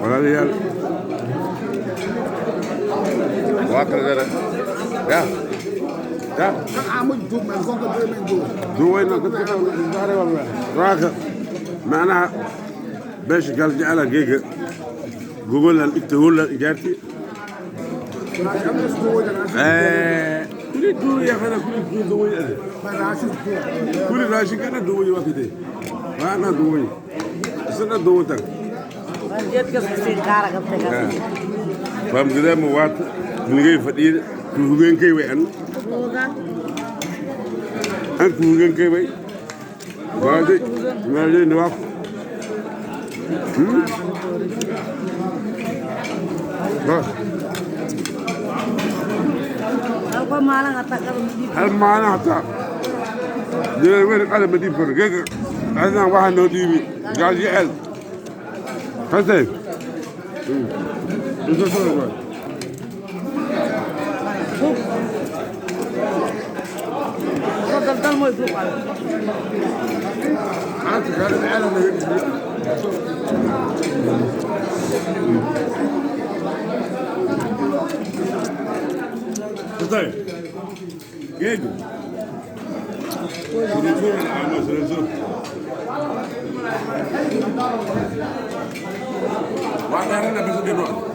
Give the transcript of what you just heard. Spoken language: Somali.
Walaalayaal, waa kala dara ya ya. Duwayna dadka raaka macnaha beesha Gaaljecela geega gogolan dhigta holan ijaarti kuli duuya kana kuli duway kuli raashinkana duway waa kide waana duway isna duwatan. Faamgudaama waata nigay fadhiida kuhugeenkay way an an kuhugeenkay way waaday waaday nawaaf. Hal maalin hataa jareerweyne qala ma dhiib karo geega adnaan waxaa noo dhiibi Gaaljecel kasay. طيب جيجو سرنسور العامة سرنسور واحد هنا بس دي.